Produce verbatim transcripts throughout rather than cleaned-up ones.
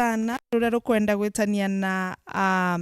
gatana ruria rukwenda gwitania na, ah,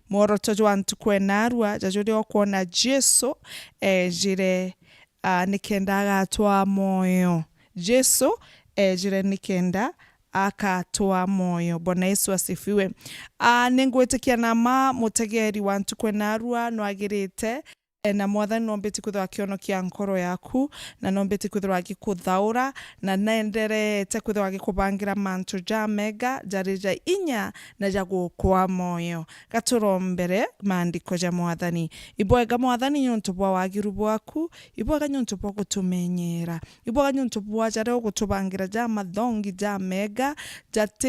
mworoto jwa ntuku enarua, ja juria ukwona Jesu ejire, ah, nikenda agatwaa mwoyo. Jesu ejire nikenda akatwaa mwoyo. Bwana Yesu asifiwe. Ah, ningwitikia na ma mutegeri wa ntuku enarua nwagirite, eh, na Mwathani nombiti kwithirwa akionokia nkoro yaku, na nombiti kwithirwa agikuthaura, na nenderete kwithirwa agikubangira mantu jamega, jari ja inya, na ja gukwa mwoyo. Gaturombere maandiko ja Mwathani. Ibwega Mwathani niuntu bwa wagiru bwaku, ibwega niuntu bwa gutumenyera, ibwega niuntu bwa jaria ugutubangira ja mathongi jamega, jati,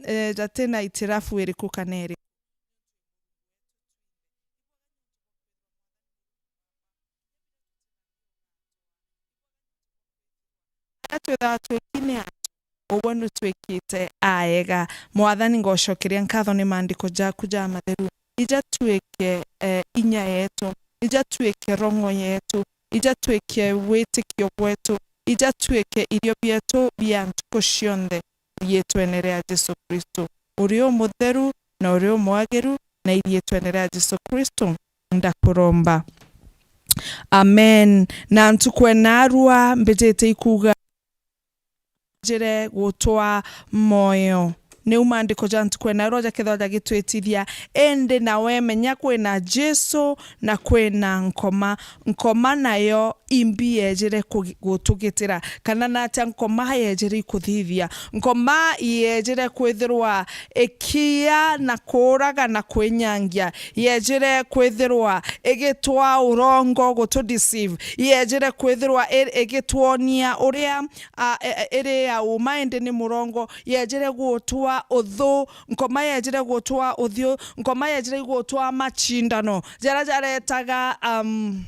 eh, jati na itirafu iriku kana iriku. Aria twithaga twiki ni antu, ugwe nutwikite aega. Mwathani, ngocokeria nkatho ni maandiko jaku jamatheru. Ija twike, eh, inya yetu, ija twike rong'o yetu, ija twike witikio bwetu, ija twike irio bietu bia ntuku cionthe, iriitwene ria Jesu Kristo, uri umutheru na uri umwagiru, na iriitwene ria Jesu Kristo ndakuromba. Amen. Na ntuku enarua mbijite ikuuga, ejire gutwaa mwoyo. Niu maandiko ja ntuku enarua jakethirwa jagitwitithia, indi nawe menya kwina Jesu na kwina nkoma. Nkoma nayo imbi yejire kugi-, gutugitira, kana natia nkoma yejire ikuthithia? Nkoma yejire kwithirwa ikiia na kuuraga na kwinyangia, yejire kwithirwa igitwaa urongo gutu deceive, yejire kwithirwa i-, igitwonia uria, a, e-, e-, iri ya uma indi ni murongo, yejire gutwaa uthu, nkoma yejire gutwaa uthiu, nkoma yejire gutwaa machindano jaria jaretaga, um,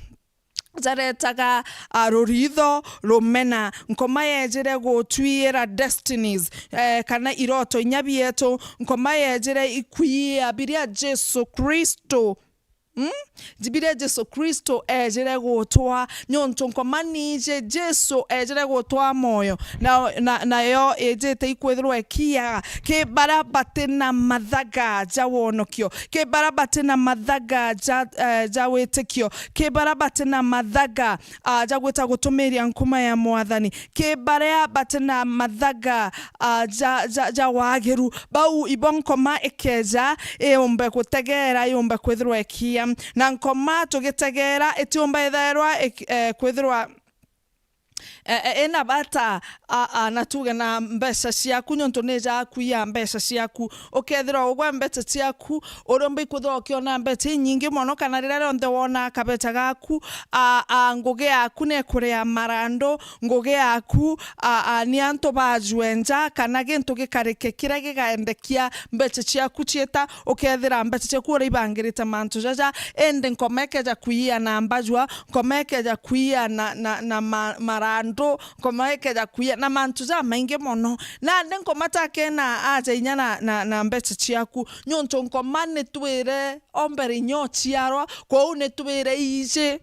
jaretaga, ah, ruritho, rumena. Nkoma yejire gutwiira destinies, eh, kana iroto inya bietu. Nkoma yejire ikwiia biria Jesu Kristo, mm? Biria Jesu Kristo ejire gutwaa, niuntu nkoma niiji Jesu ejire gutwaa mwoyo, na, na, nayo ijite ikwithirwa ikiiaga ki baria bati na mathaga ja wonokio, ki baria bati na mathaga ja, eh, ja witikio, ki baria bati na mathaga, ah, ja gwita gutumiria nkuma ya Mwathani, ki baria bati na mathaga, ah, ja, ja, ja wagiru. Bau ibo nkoma ikeja, iumbe gutegeera, iumbe kwithirwa ikiia. Na nkoma tugitegeera itiumba ithairwa ik-, eh, kwithirwa eh, eh, ina bata, a, a, na tuge na mbeca ciaku, niuntu nija kwiya mbeca ciaku. Ukethirwa ugwe mbeca ciaku, uria umba ikwithirwa ukiona mbeca inyingi mono, kana riria rionthe wona kabeca gaku, a, a, ngugi yaku ni kuria marandu, ngugi yaku, a, a, ni antu bajue nja, kana gintu gikarike kiria gigaendekia mbeca ciaku ciita, ukethira mbeca ciaku uria ibangirite mantu jaja, indi nkoma ikeja kwiya na mbajua, nkoma ikeja kwiya na, na, na ma-, marandu, nkoma ikeja kwiya na mantu jamaingi mono. Nandi nkoma takena aja inya na, na, na mbeca ciaku, niuntu nkoma nitwire o mbere inya uciarwa, kwou nitwire iiji.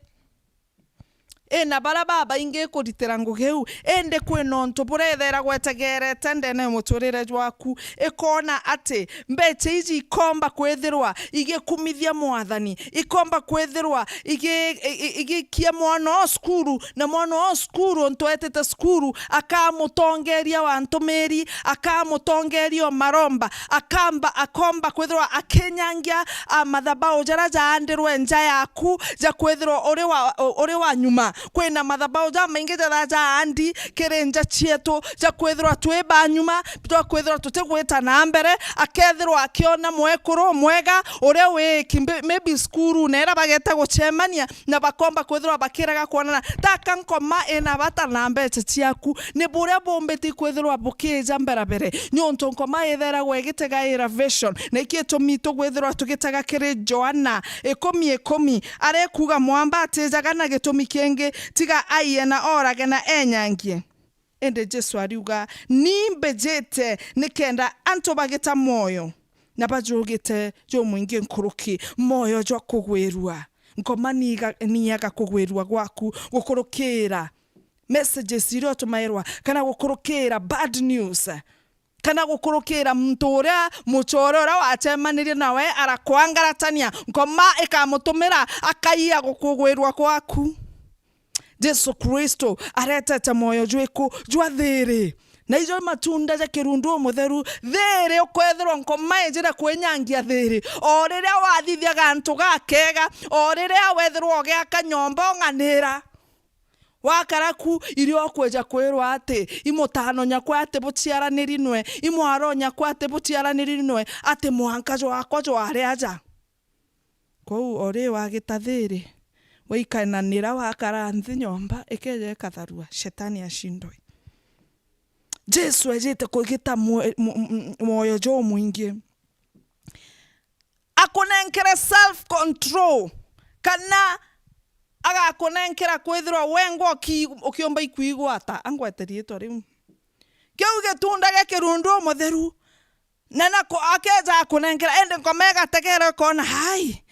Ina baria babaingi ikuritira ngugi iu, indi kwina untu buria ithairagwa itegeerete ndene ya muturire jwaku, ikona ati mbeca iji ikomba kwithirwa igikumithia Mwathani, ikomba kwithirwa igi-, i-, i-, igikia mwana o cukuru, na mwana o cukuru untu etite cukuru, akamutongeria wa ntumiri, akamutongeria o maromba, akamba, akomba kwithirwa akinyangia, a, mathabau jaria jaandirwe nja yaku, ja kwithirwa uri wa, u-, uri wa nyuma. Kwina mathabau jamaingi jaria jaandi kiri nja cietu, ja kwithirwa twi ba nyuma, twa kwithirwa tutigwita na mbere. Akethirwa akiona mwekuru mwega uria wi kimbi-, maybe cukuru, na iria bageta gucemania, na bakomba kwithirwa bakiraga kwonana. Taka nkoma ina bata na mbeca ciaku, ni buria bumbiti kwithirwa bukija mberabere, niuntu nkoma ithairagwa igitegaira vision, na iki gitumi tugwithirwa tugitega kiri Johana ikumi ikumi, arekuga mwamba atijaga na gitumi kingi, tiga aiye na orage na enyangie. Indi Jesu ariuga, ni mbijite nikenda antu bagita mwoyo, na bajugite jumwingi nkuruki, mwoyo jwa kugwirua. Nkoma niga-, niaga kugwirua gwaku, gukurukira messages iria utumairwa, kana gukurukira bad news, kana gukurukira muntu uria mucore uria wacemanirie nawe arakwangaratania, nkoma ikamutumira akaia gukugwirwa gwaku. Jesu Kristo aretete mwoyo jwiku? Jwa thiiri. Na ijo matunda ja kirundu umutheru, thiiri. Ukwethirwa nkoma ijire kwinyangia thiiri. O riria wathithia gantu gakega, o riria wethirwa ugiaka nyomba ung'anira, wakara ku, irio ukweja kwirwa ati, i mutano nyakwa ati buciaraniri nwe, i mwaro nyakwa ati buciaraniri nwe, ati mwanka jwakwa jwari aja. Kwou o ri wagita thiiri, waikananira wakara nthi nyomba, ikeja ikatharua, shetani acindwe. Jesu ejite kugita mwe-, m-, m-, mwoyo jumwingi. Akunenkere self control, kana agakunenkera kwithirwa wengwa uki-, ukiumba ikwigwata. Angwete riitwa riu. Kiu gitunda gia kirundu umutheru, na nako akeja akunenkera, indi nkoma igategera ikona, hai,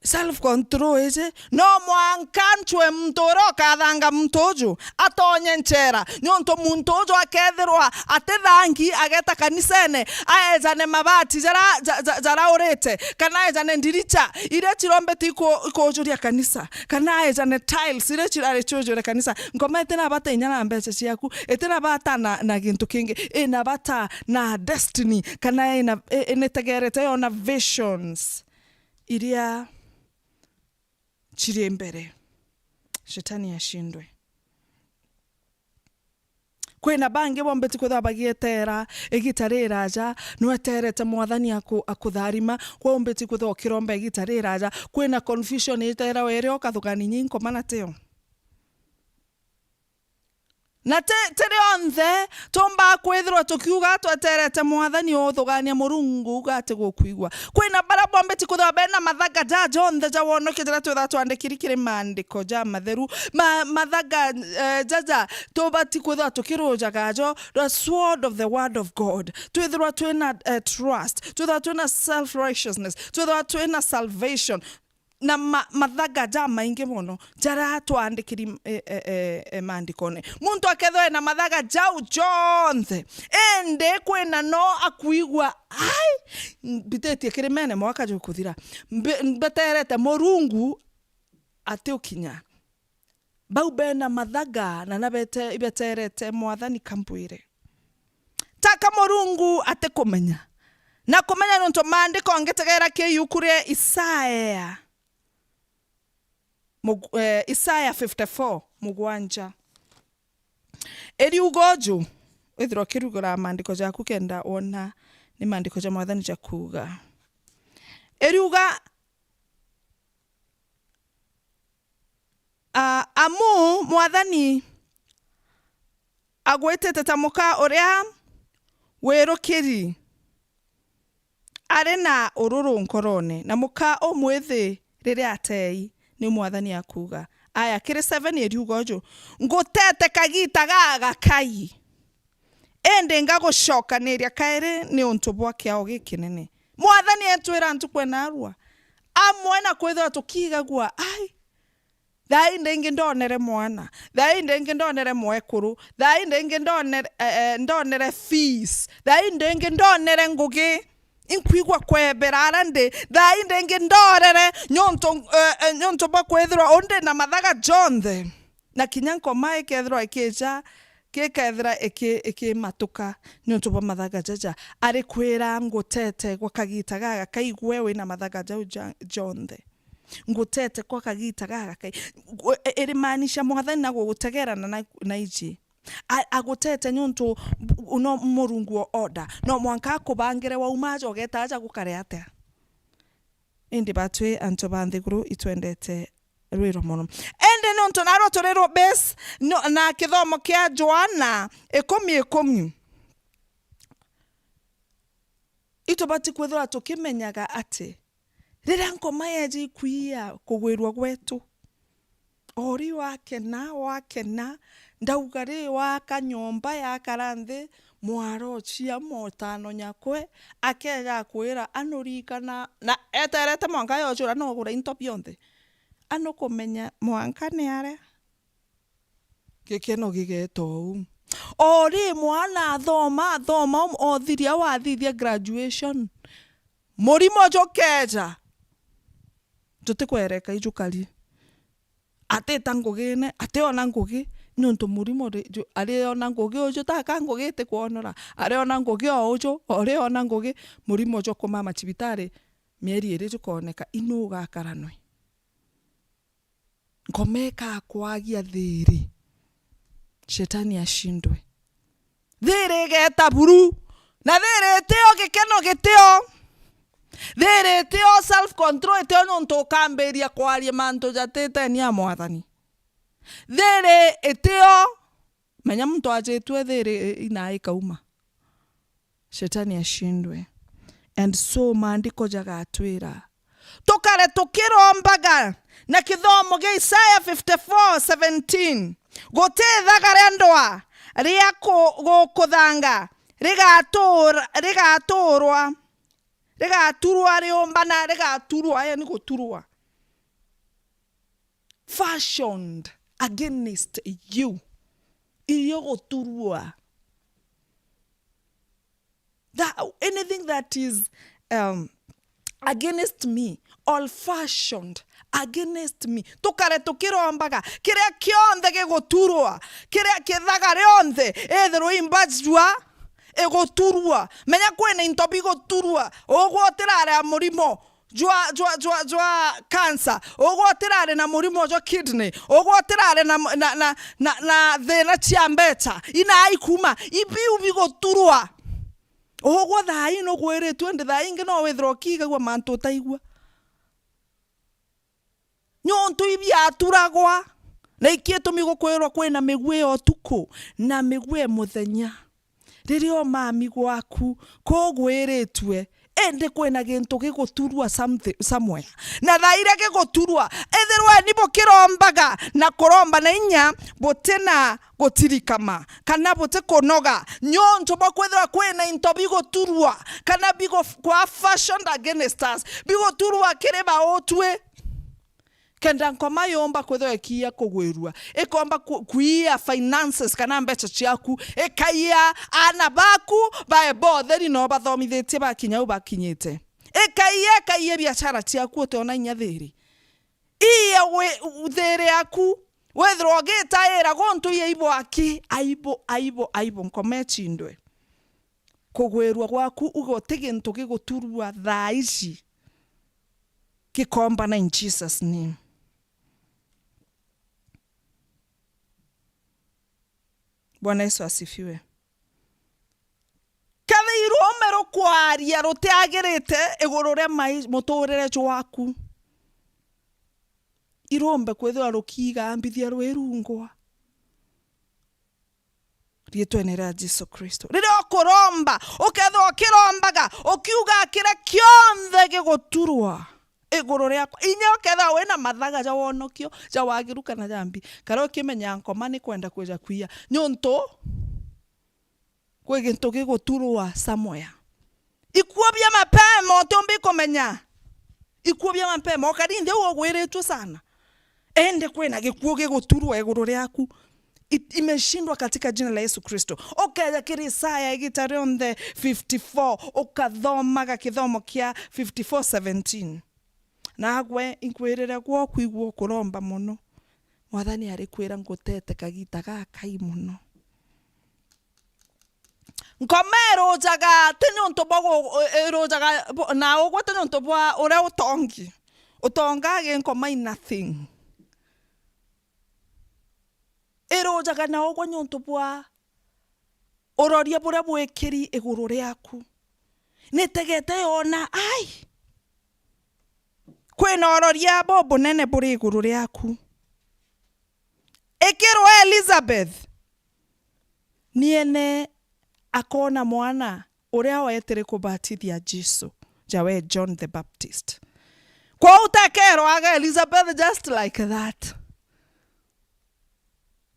self control iji, no mwanka ncwe muntu uria ukathanga muntu uju atonye nchera, niuntu muntu uju akethirwa atithangi, ageta kanisene, aejane mabati jara, ja-, ja-, jaraurite, kana aejane ndiricha iria cirombete iku-, ikujuria kanisa, kana aejane tiles iria cirari ciujure kanisa. Nkoma itina bata inya na mbeca ciaku, itina bata na, na gintu kingi, ina bata na destiny, kana ina, i-, initegerete yona visions iria ciri mbere. Shetani acindwe. Kwina bangi bombeti kwithirwa bagietera igita riraja, nweterete Mwathani aku-, akutharima, kwa umbeti kwithirwa ukiromba igita riraja. Kwina confusion itera were ukathugani nyi nkoma na teo. Na ti, ti rionthe tuumba kwithirwa tukiuga tweterete Mwathani uthugania Murungu uga ati gukwigua. Kwina baria bombeti kwithirwa bena mathaga ja jonthe ja wonokia jaria twithirwa twandikiri kiri maandiko ja matheru. Ma-, mathaga, eh, jaja tubati kwithirwa tukirujaga jo, the sword of the word of God. Twithirwa twina, eh, trust, twithirwa twina self righteousness, twithirwa twina salvation. Na ma-, mathaga jamaingi mono jaria twandikiri, e, e, e, e, maandikone. Muntu akethirwa ena mathaga jau jonthe, indi kwina no akwigua, ai, mbititie kirimene mwaka jukuthira. Mbi-, mbeterete Murungu atiukinya. Bau bena mathaga na nabete-, ibeterete Mwathani kambwire. Taka Murungu atikumenya. Na kumenya niuntu maandiko ngitegera ki iuku ria Isaya. Mug-, eh, Isaya fifty-four, mugwanja. Iriuga uju, withirwa ukirugura maandiko jaku kenda wona ni maandiko ja Mwathani jakuuga. Iriuga, Ah, amu Mwathani agwitite ta muka uria wirukiri ari na ururu nkorone, na muka umwithi riria atei, ni Mwathani akuuga. Aya, kiri seven iriuga uju, ngutete kagiita gagakai, indi ngagucokaniria kairi niuntu bwa kiao gikinene. Mwathani etwira ntuku ena arua, amwe na kwithirwa tukigagua, ai, thaa ii ndingi ndonere mwana, thaa ii ndingi ndonere mwekuru, thaa ii ndingi ndonere, eh, eh, ndonere fees, thaa ii ndingi ndonere ngugi, inkwigua kwebera ara ndi, thaa ii ndingi ndorere, niuntu, eh, eh, niuntu bwa kwithirwa undi na mathaga jonthe. Na kinya nkoma ikethirwa ikija, gikethira iki-, ikimatuka niuntu bwa mathaga jaja. Arikwira, ngutete gwa kagiita gagakai gwe wina mathaga jau ja-, jonthe. Ngutete gwa kagiita gagakai. Gu-, i-, irimaanisha Mwathani nagugutegeera na na-, na iji. A-, agutete niuntu bu-, no Murungu o order. No mwanka akubangire wauma aja ugeta aja gukare atia? Indi batwi antu ba nthiguru itwendete rwiro mono. Indi niuntu narua turi rubis, no, na kithomo kia Joana ikumi ikumi, itubati kwithirwa tukimenyaga ati riria nkoma yeeja ikwia kugwirua gwetu, o riu wakena, wakena, ndauga ri, waka nyomba yakara nthi, mwaro cia motano nyakwe, akeeja akwira, anurikana, na eterete mwanka yojura nogura into bionthe. Anukumenya mwanka ni aria. Gikeno gigeeta uu. O ri mwana athoma, athoma, um, othiria, wathithia graduation, murimo jukeja, jutikwereka ijukari. Atita ngugine, ationa ngugi, niuntu murimo ri-, ju-, ariona ngugi uju, taka ngugi itikwonora, ariona ngugi o uju, o riona ngugi, murimo jwa kumama cibitari mieri iri jukoneka, inu ugakara nwe. Ngoma ikakwagia thiiri, Shetani ashindwe. Thiiri igeeta buru, na thiiri itio gikeno gitio. Thiiri itio self control itio, niuntu ukambiria kwaria mantu jatiteni ya Mwathani. Thiiri itio, menya muntu ajitue thiiri i-, ina ikauma. Shetani ashindwe. And so maandiko jagatwira, tukare tukirombaga na kithomo gia Isaya fifty-four seventeen, guti ithaga ria ndwa ria ku-, gukuthanga rigatura-, rigaturwa, rigaturwa riumbana, rigaturwa, yani guturwa. Fashioned against you. Irio guturua. That, anything that is, um, against me, old fashioned against me. Tukare tukirombaga, kiria kionthe giguturwa, kiria kithaga rionthe, ethirwa imbajua iguturwa. Menya kwina into biguturwa, ugwe utirari na murimo jwa, jwa, jwa, jwa cancer, ugwe utirari na murimo jwa kidney, ugwe utirari na, na, na, na, na thina cia mbeca, ina ikuma, ibiu biguturwa. Ugwe thaa ii nugwiritue, ndi thaa ingi no withirwa ukigagua mantu utaigua. Niuntu ibiaturagwa, na ikio itumi gukwirwa kwina miguu ya utuku na miguu ya muthenya. Riria umami gwaku kugwiritue, indi kwina gintu giguturua something, somewhere. Na thaa iria giguturua, ithirweni bukirombaga na kuromba na inya butina gutirikama, kana butikunoga, niuntu bwa kwithirwa kwina into biguturua, kana bigukwa fashioned against us, biguturua kiri bautwi. Kenda nkoma yumba kwithirwa ikiia kugwirua, ikomba ku-, kwiia finances kana mbeca ciaku, ikaia aana baku bae botheri no bathomithitie bakinya u bakinyite. Ikaia, ikaia biashara ciaku utiona inya thiri. Iye wi-, u-, thiri yaku, withirwa ugitaira guntu iye aibu aki, aibu, aibu, aibu, nkoma icindwe. Kugwirua gwaku uga uti gintu giguturua thaa ici. Kikombana in Jesus name. Bwana Yesu asifiwe. Kethira iruume rukwaria rutiagirite iguru ria mai-, muturire jwaku, irumbe kwithirwa rukiigambithia rwirungwa. Riitwene ria Jesu Kristo. Riria ukuromba, ukethirwa ukirombaga, ukiuga kiria kionthe giguturwa iguru riakwa. Inya ukethirwa wina mathaga ja wonokio, ja wagiru kana ja mbi, kana ukimenya nkoma ni kwenda kwija kwiya. Niuntu kwi gintu giguturwa somewhere. Ikua bia mapema, utiumbi kumenya. Ikua bia mapema, ukari nthi ugwiritue sana. Indi kwina gikuo giguturwa iguru riaku. I-, imeshindwa katika jina la Yesu Kristo. Ukeja kiri Isaya igita rionthe fifty-four, ukathomaga kithomo kia fifty-four seventeen. Nagwe inkwirire gwo kwigua ukuromba mono. Mwathani arikwira ngutete kagita gakai mono. Nkoma irujaga ti niuntu bwa gu-, irujaga bu-, na ugwe ti niuntu bwa uria utongi. Utonga agi nkoma i nothing. Irujaga na ugwe niuntu bwa uroria buria bwikiri iguru riaku. Nitegete yona, ai, kwina uroria bubunene buri iguru riaku. Ikirwa Elizabeth, niene akona mwana uria weetire kubatithia Jesu, jawe John the Baptist. Kwou tekerwaga Elizabeth just like that.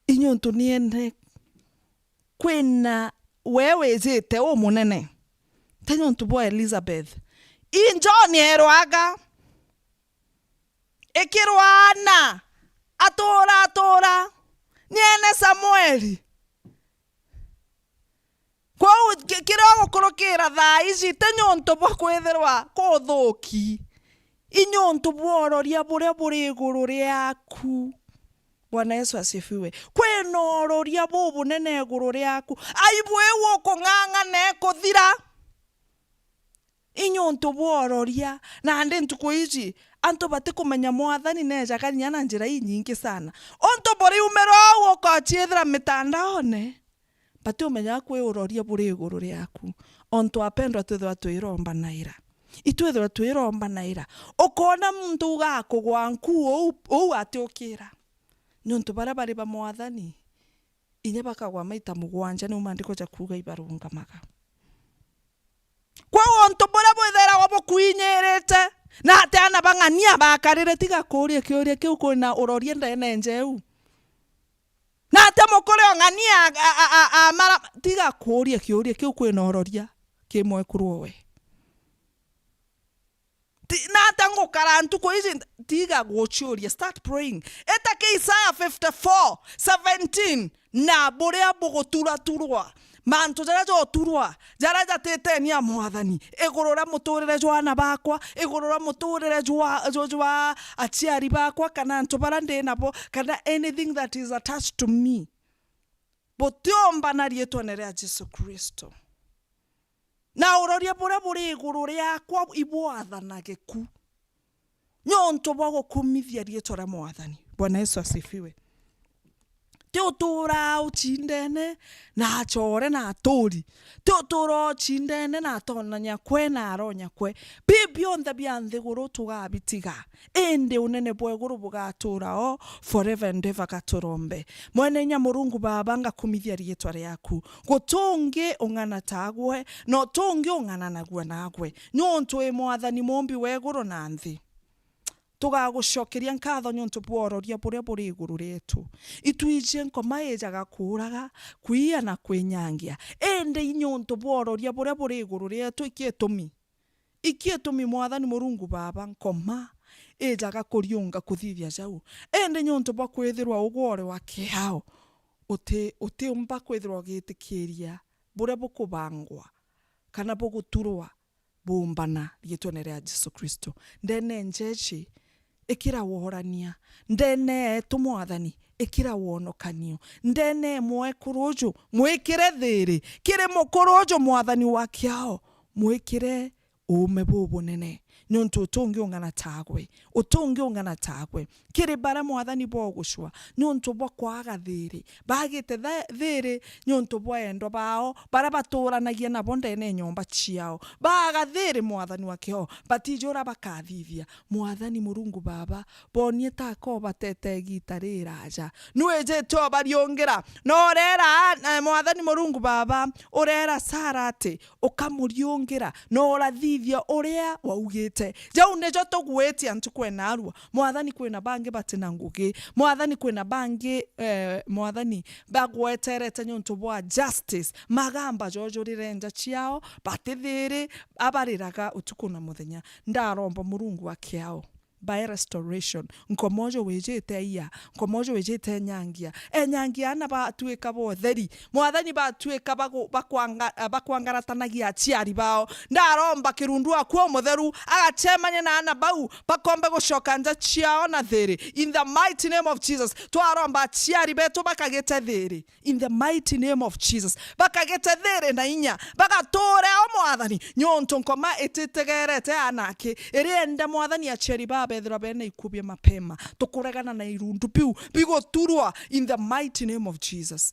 Inyuntu niene kwina we wijite umunene, ti niuntu bwa Elizabeth. I John eerwaga, ikirwa Anna, atura, atura, niene Samueli. Kwou ki-, kiria ugukurukira thaa ici ti niuntu bwa kwithirwa kuthuki, i niuntu bwa uroria buria buri iguru riaku. Bwana Yesu asifiwe. Kwina uroria bubunene iguru riaku. Aibu iu ukung'ang'ana ikuthira. I niuntu bwa uroria, nandi ntuku iji, antu batikumenya Mwathani neejaga kinya na njira inyingi sana. Untu buriumira uu ukaciithira mitandaone, batiumenya kwi uroria buri iguru riaku. Untu apendwa, twithirwa twirombanaira. Itwithirwa twirombanaira. Ukoona muntu ugakugwa nkuu uu, uu atiukira. Niuntu baria bari ba Mwathani, inya bakagwa maita mugwanja, niu maandiko jakuuga ibarungamaga. Kwou untu buria bwithairagwa bukwinyirite, na ati aana ba ng'ania bakarire, tiga kuuria kiuria kiu, kwina uroria ndeene njeu. Na ati mukuri o ng'ania a, a, a, a, mara, tiga kuuria kiuria kiu, kwina uroria ki mwekuru owe. Ti-, na ata ngukara ntuku iji, tiga guciuria, start praying. Ita ki Isaya fifty-four seventeen, na buria buguturaturwa, mantu jaria joturwa, jaria jatiteni a Mwathani, iguru ria muturire jwa aana bakwa, iguru ria muturire jwa, jwa, jwa aciari bakwa, kana antu baria ndi nabo, kana anything that is attached to me, butiumba na riitwene ria Jesu Kristo. Na uroria buria buri iguru riakwa ibwathanage ku, niuntu bwa gukumithia riitwa ria Mwathani. Bwana Yesu asifiwe. Ti utuuraa ucindene na acore na aturi. Ti utuuraa ucindene na atonanya kwe na aronya kwe. Bi bionthe bia nthiguru tugabitiga. Indi unene bwa iguru bugatuura o forever and ever. Gaturombe. Mwene inya Murungu Baba, ngakumithia riitwa riaku. Gutungi ung'ana taagwe, na utungi ung'ananagua naagwe, niuntu wi Mwathani muumbi wa iguru na nthi. Tugagucokeria nkatho niuntu bwa uroria buria buri iguru rietu. Itwijie nkoma ijaga kuuraga, kwiya na kwinyangia. Indi niuntu bwa uroria buria buri iguru rietu, iki itumi Iki itumi Mwathani Murungu Baba, nkoma ijaga kuriunga kuthithia jau. Indi niuntu bwa kwithirwa ugwore wa kiao, uti-, utiumba kwithirwa ugitikiria buria bukubangwa kana buguturwa buumbana riitwene ria Jesu Kristo. Ndene njeechi, ikira worania. Ndene yeetu Mwathani, ikira wonokanio. Ndene mwekuru uju, mwikire thiiri. Kiri mukuru uju Mwathani wa kiao, mwikire uume bubunene, niuntu utungi ung'ana taagwe, utungi ung'ana taagwe. Kiri baria Mwathani bogucwa niuntu bwa kwaga thiiri, bagite tha-, thiiri niuntu bwa endwa bao, baria batuuranagia nabo ndene nyomba ciao. Baaga thiiri, Mwathani wa kiao, batiji uria bakathithia. Mwathani Murungu Baba, bonie ta kobatete igiita riraja. Nwijite ubariungira, na ureera, eh, Mwathani Murungu Baba, ureera Sara ati, ukamuriungira, na urathithia uria waugite. Jau nijo tugwitia ntuku ya naarua. Mwathani, kwina bangi batina ngugi. Mwathani, kwina bangi, eh, Mwathani, bagweterete niuntu bwa justice. Magamba jojurire nja ciao, bati thiiri, abariraga utuku na muthenya. Ndaromba Murungu wa kiao, by restoration. Nkoma uju wijite iya, nkoma uju wijite enyangia. Enyangia aana batuika ba utheri. Mwathani, batuika bagu-, bakwanga-, eh, bakwangaratanagia aciari bao. Ndaromba kirundu waku umutheru agacemania na aana bau, bakombe gucoka nja ciao na thiiri. In the mighty name of Jesus, twaromba aciari betu bakagite thiiri. In the mighty name of Jesus. Bakagite thiiri na inya. Bagatuure o, Mwathani, niuntu nkoma ititegerete anake. Irienda, Mwathani, aciari baa bethirwa bena ikuu bia mapema. Tukuregana na irundu biu biguturwa in the mighty name of Jesus.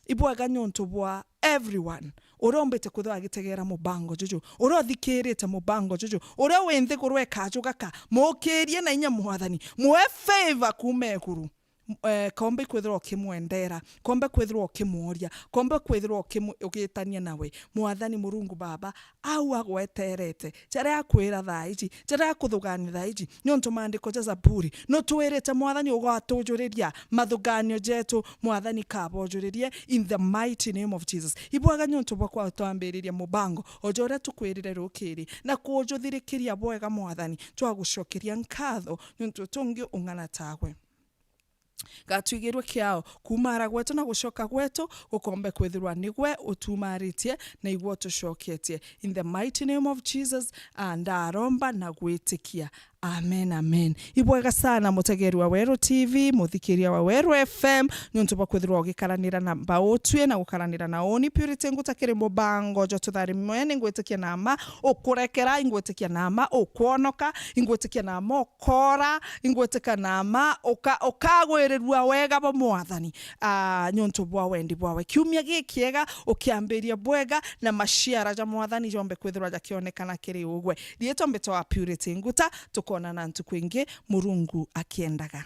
Ibwega niuntu bwa everyone uria umbite kwithirwa agitegera mubango juju, uria uthikirite mubango juju, uria wi nthiguru ekajuga ka, mukirie na inya, Mwathani, mwe favor kuuma iguru. M-, eh, kombe kwithirwa ukimwendera, kombe kwithirwa ukimworia, kombe kwithirwa ukimu-, ugitania nawe. Mwathani Murungu Baba, au agweterete, jaria akwira thaa iji, jaria akuthugania thaa iji, niuntu maandiko ja Zaburi, nutwirite, Mwathani, ugatujuriria mathuganio jetu, Mwathani, kabojuririe in the mighty name of Jesus. Ibwega niuntu bwa kwatwambiriria mubango, o ja uria tukwirire rukiri, na kujuthirikiria bwega, Mwathani, twagucokeria nkatho, niuntu utungi ung'ana tagwe. gatwigirwe kiao, kuumara gwetu na gucoka gwetu gukombe kwithirwa nigwe utuumaritie na igwe utucoketie. In the mighty name of Jesus, ah, ndaromba na gwitikia. Amen, amen. Ibwega sana, mutegeri wa Weru T V, muthikiria wa Weru F M, niuntu bwa kwithirwa ugikaranira na mbautwi na gukaranira na uni. Purity Nguta kiri mubango jwa tutharimwe, ningwitikia na ma ukurekera, ingwitikia na ma ukwonoka, ingwitikia na ma ukora, ingwitikia na ma uka-, ukagwirirua wega bwa Mwathani, ah, niuntu bwa wendi bwawe. Kiumia gikiega ukiambiria bwega, na maciara ja Mwathani jombe kwithirwa jakionekana kiri ugwe. Riitwa mbitwa Purity Nguta, tukonana ntuku ingi, Murungu akiendaga.